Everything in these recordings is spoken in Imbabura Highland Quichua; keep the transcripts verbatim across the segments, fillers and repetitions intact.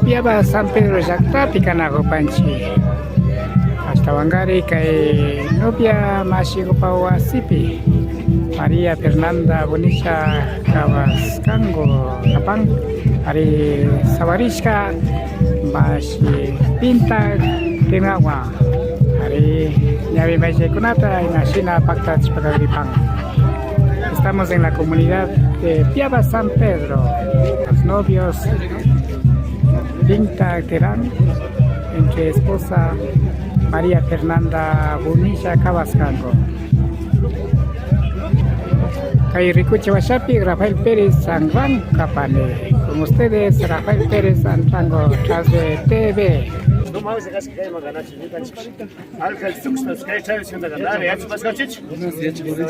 Piaba San Pedro llaktapi kanakupanchik. Ashtawankari kay novia mashikupa wasipi María Fernanda Bonilla Cabascango kapan. Ari, sawarishka mashi Pinta Tinawan. Ari, ñawi mayllaikunata imashina paktachishpa kagripan. Estamos en la comunidad de Piaba San Pedro. Los novios Pinta Terán entre esposa María Fernanda Bonilla Cabascango. Kay rikuchi washapi Rafael Pérez San Juan kapani. Con ustedes, Rafael Pérez Antango, tras de T V. Alcalde tukushpa kay chaypi shinaka nari yachapashkanchichu.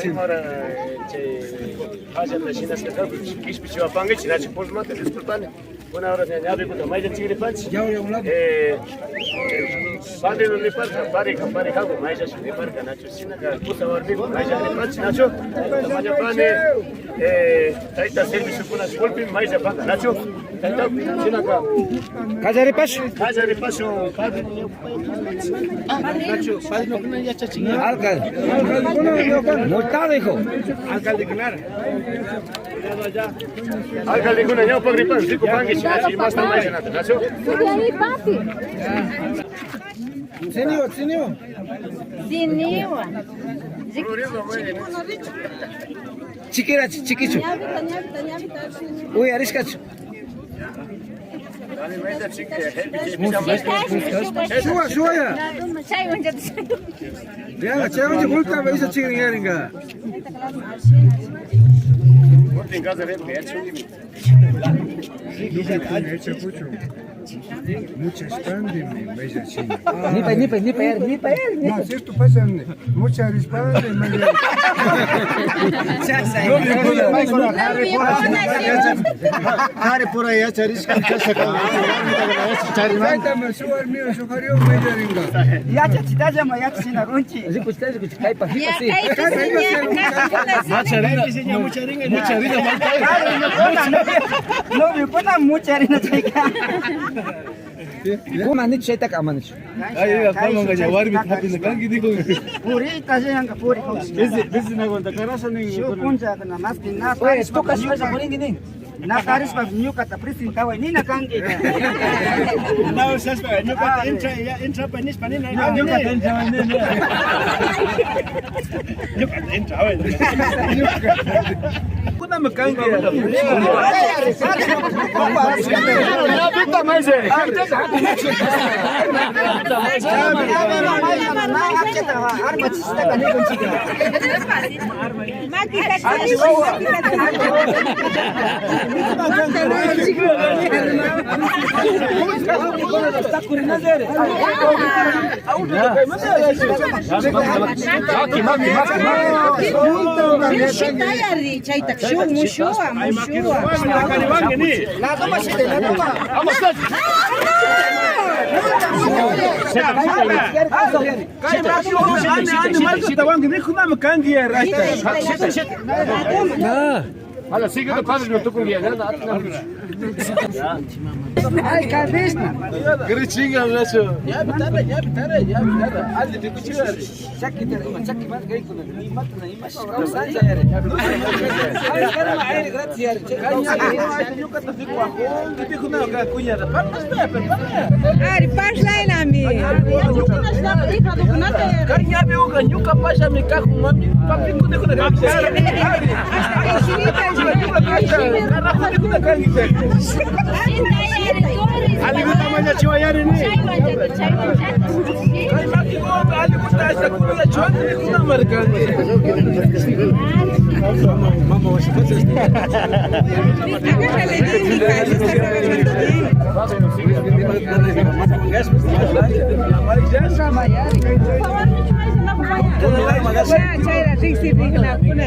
Imara chay pachata shinashka kishpichiwapankichik, nachu, por mate disculpani. Una hora ña ñawikuta maylla chikripanchik. Eh, padrino niparka, pareja, parejaku maylla shuk niparka, nachu, shinaka kusa warmiku maylla nipanchik, nachu. Mañapani, eh, tayta serviciokuna golpe maylla panka, nachu. Tayta, shinaka. Kallaripash. Kallaripash, padrino. Alcalde. Multado, hijo. Alcaldekuna ñawpakripan rikupankichik, nachu, imashna mayllanata, nachu. Siniwa, siniwa. Siniwa. Chikirachi, chikichu. Uyarishkachu. Shuwa, shuwa ya. Ya, chay once vuelta me hizo chigrin yaringa. Mucha espándeme, me dice así. Nipa, nipa, nipa, nipa, nipa. No, cierto, pasa. Mucha rispa de mayor. Kari por ahí, ya, charishka, ya, se acabó. Cuéntame, su amigo, su jarión, me diga. Ya, chachita, llama, ya, china, runchi. Rikuchita, rikuchita, kaypa, ya, kaypa, sí. Mucha harina, mucha harina, mucha harina, no, no, no, mucha harina, chica. Kuna nichu chaytaka ama nichu. Ay, ay, ay, ay, ay, warmi tapina kanki, dijo. Purita, yanka, puri. Ese, ese no aguanta, caraza, ni. Yo, puncha, nada más que nada. Oye, tú casi vas a morir, ni. Na tarishpa ñukata presentaway nina kanki. Na ushashpa ñukata entra, ya entra pa nishpa nina. Ñukata entra nina. Ñukata entra, a ver. Kunami kanki. Arma chista kanki. Chayta shuk mushuwa, mushuwa. Kay makiwan animal shitawanki, mikunami kanki, ya, rayta. Ala, sigue tu padre, no tukunki, ya. Ay, cabeza. Kiri chinga, nacho. Ya, bitara, ya, bitara, ya, bitara. Aldi, tikuchiwa. Chaki, tara, ima, chaki, más gay, kuna, ni mata, na, ima, shika, sancha, ya, re. Ay, karma, ay, gracias, ya, re. Ay, ya, ya, ya, ñukata, digo, ajo, que dijo, na, ka, kuñada. Ari, parlaynami. Kay ñawi uka ñuka pashami kajun, mami, papi, kunekuna kajun. Aliguta mañachiwayarini. Kay maki wawa aliguta ashtakunata chuwani, kuna markani. Mama, mama, wasipachas. Chayra riksi rijuna kuna.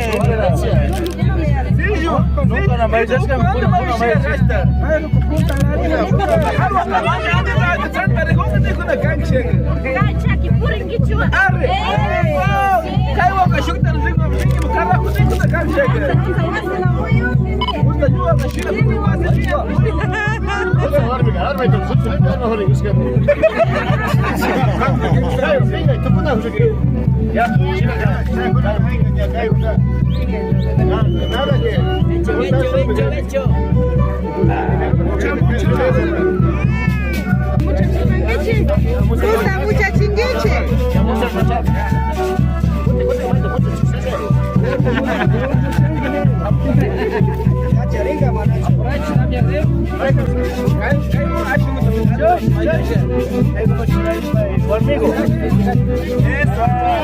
Mucha, mucha leche. Fruta, mucha chingueche. Conmigo. Eso,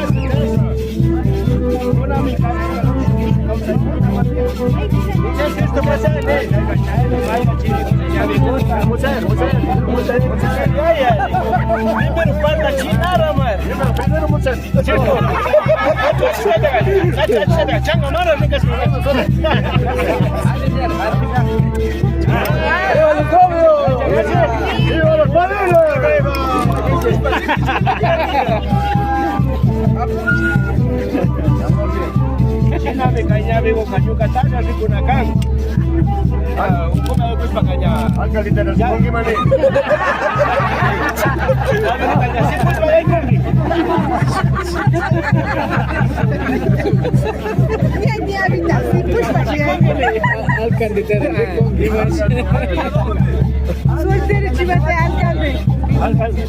eso, eso. Primero falta chinara, man. Primero, primero, muchas. Changa mara, venga, ¡Viva los padrinos! Shinami kay ñawiku kañuka talla rikuna kan. Ah, un poco de culpa kaña. Alcaldita, responde, mami. Ña, ñawita, sí, pues, pa, ña. Alcaldita, responde, mami. Soltero, chivate, alcalde. Alcalde.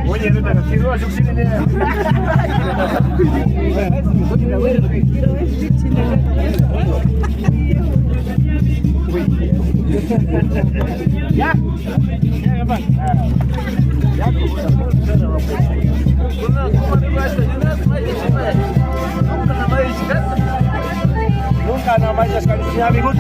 Oye, no te lo quiero, yo sí tenía. Ya. Nunca no vayas con mi amigo.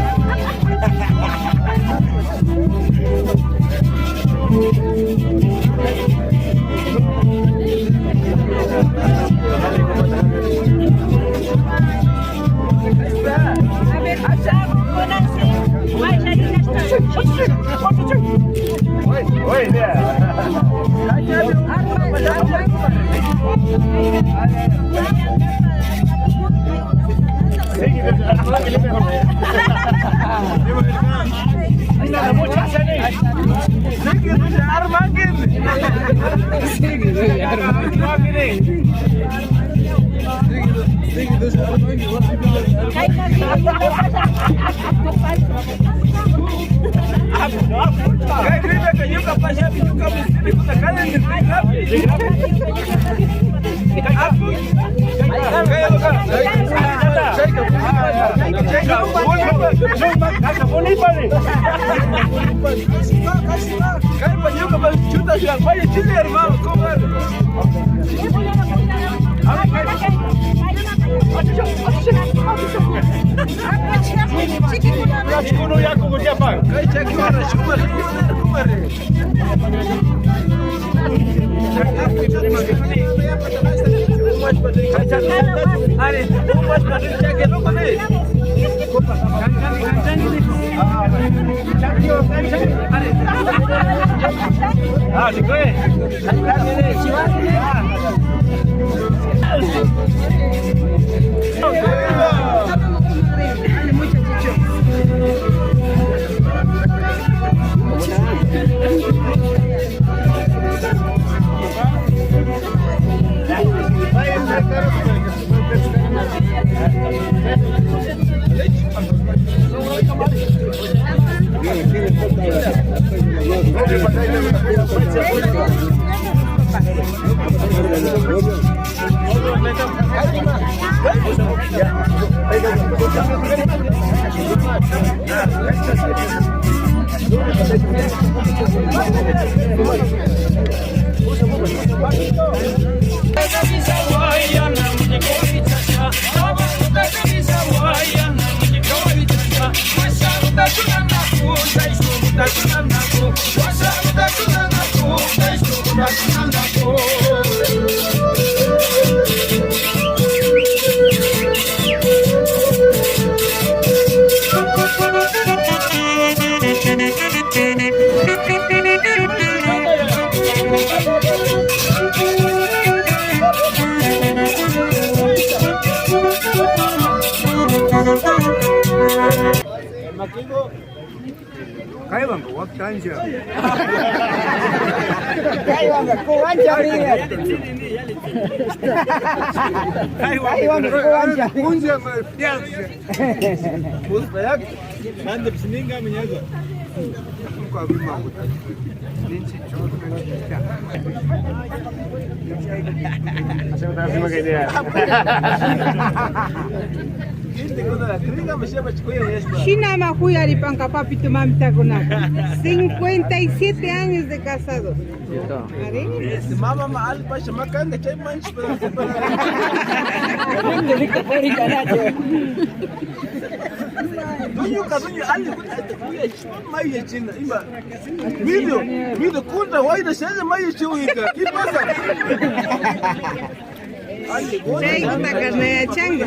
Kaywanka waktanlla. Kaywanka kuwanlla nin. Kaywanka kuwanlla. Punlla ma fianza. Puspayak. Mande psininga miñago. Shinama juyaripanka papito mamitakunaka. Cincuenta y siete años de casados. Ari. Mama ma alpasha makanga chay manchi. Dueño ka dueño ali. Mayachina ima. Video, video contra wayra shalla mayachiwika. ¿Qué pasa? Chaykutaka na yachanga.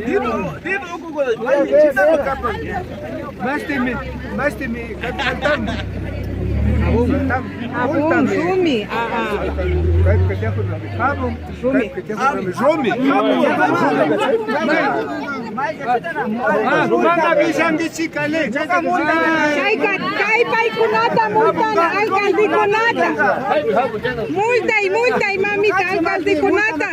Dino, dino, dino, mayachina kapan. Mastimi, mastimi, kantami. Abun, rumi, ah, ah. Jabón. Rumi. Rumi. Chayka, kay paykunata multana, alcaldekunata. Multay, multay, mamita, alcaldekunata.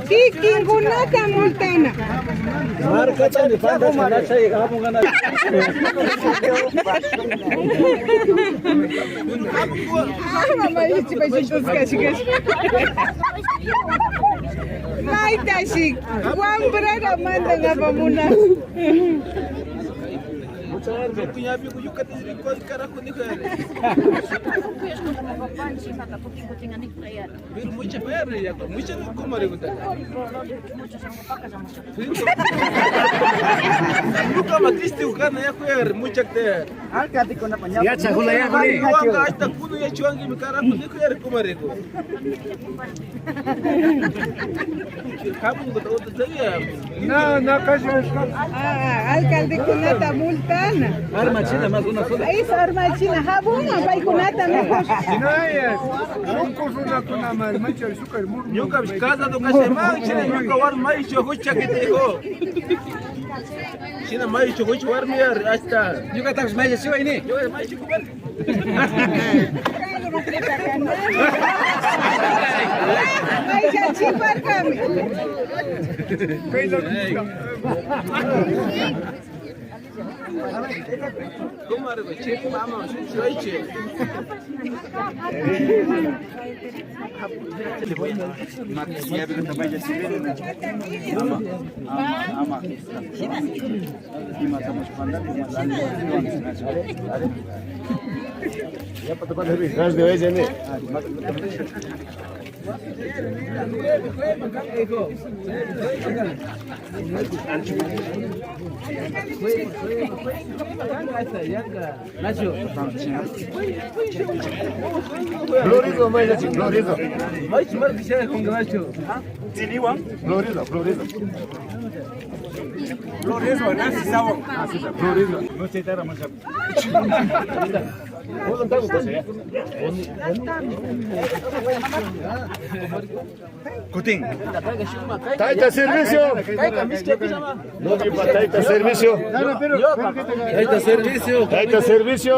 Kikinkunata multana. Marcachani, fantasma, nachay, jabón, gana. Ah, mamá, yo estoy para chicos, casi, casi. Maytashi, wambrara mandan apamuna. Carajo, dijo. Pero mucha perra ya, mucha como le gusta. Nunca matiste un gana ya juega mucha te. Alcaldekunapa ñawpa. Yacha, jula, ya, jula. Hasta kuno ya chuangi mi carajo, ni kuyari kumariku. No, no, casi. Ah, alcaldekunata multana. Arma china más una sola. Eso, arma china. Jabón, paykunata mejor. No, ya. Son cosas una con la madre, mancha el azúcar, murmur. Ñuka, casa do casi más, china, ñuka, war, maíz, yo, hucha, que te dijo. Shina mayu chukuchu warmi yari, hasta. Ñukatapish maylla chiwayni. Ñuka maylla chukupan. Maylla chiparkami. Comadre, chiqui mama, soy che. Florido, mayllachi, Florido. Florido, Florido. Florido, nasi sawan. Florido. No se tarda mucho. Kutin. Taita servicio. Taita servicio. Taita servicio. Taita servicio.